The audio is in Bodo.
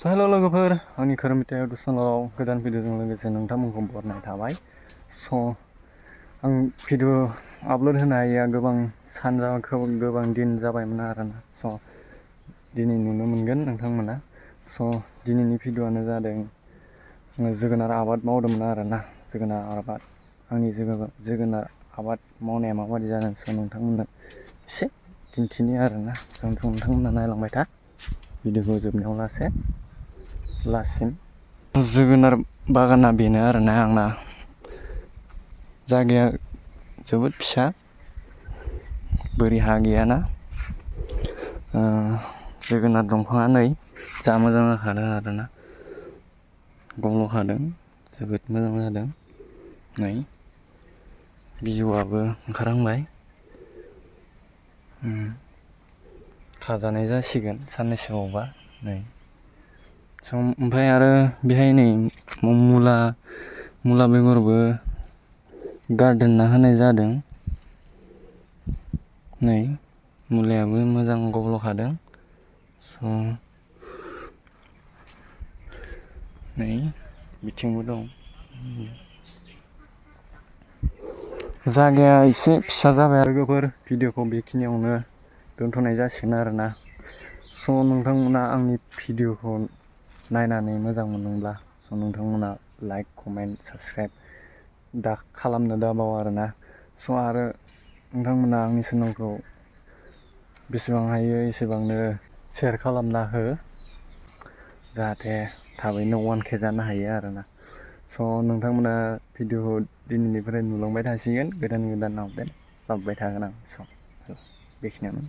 हेल' लोगोफोर, आंनि खोरोमथाय इउटुब चेनेलाव गोदान भिडिअजों लोगोसे नोंथांमोनखौ बरायनाय थाबाय। आं भिडिअ आपल'ड होनो हायैया गोबां सान गोबां दिन जाबायमोन आरोना। दिनै नुनो मोनगोन नोंथांमोना। दिनैनि भिडिअआनो जादों जोगोनार आबाद मावदोंमोन आरोना। जोगोनार आबाद, आंनि जोगोनार आबाद मावनाया माबायदि जादों नोंथांमोननो एसे दिन्थिनि आरोना। नोंथांमोना नायलांबाय था भिडिअखौ जोबनायाव लासिम। जोगोनार बागाना बेनो आरोना आंना। जायगाया जोबोद फिसा, बोरि हा गैयाना। जोगोनार दंफाङा नै जा मोजां जाखादों आरोना, गब्ल'खादों, जोबोद मोजां जादों। नै बिजौआबो ओंखारहांबाय, खाजानाय जासिगोन साननैसो बावबा। नै ओमफ्राय आरो बेहाय नै मुला बेगरबो गारदेरना होनाय जादों। नै मुलायाबो मोजां गब्ल'खादों। नै बिथिंबो दं। जायगाया एसे फिसा जाबाय आरो लोगोफोर, भिडिअखौ बेखिनियावनो दोनथ'नाय जासिगोन आरोना। नोंथांमोना आंनि भिडिअखौ नायनानै मोजां मोनदोंब्ला नोंथांमोना लाइक, कमेन्ट, साबस्क्राइब खालामनो दाबाव आरोना। आरो नोंथांमोना आंनि चेनेलखौ बेसेबां हायो एसेबांनो शेयार खालामना हो, जाहाथे थाबैनो 1K जानो हायो आरोना। नोंथांमोना भिडिअखौ दिनैनिफ्राय नुलांबाय थासिगोन, गोदान आपडेट लाबोबाय थागोन आं। बेखिनियानो।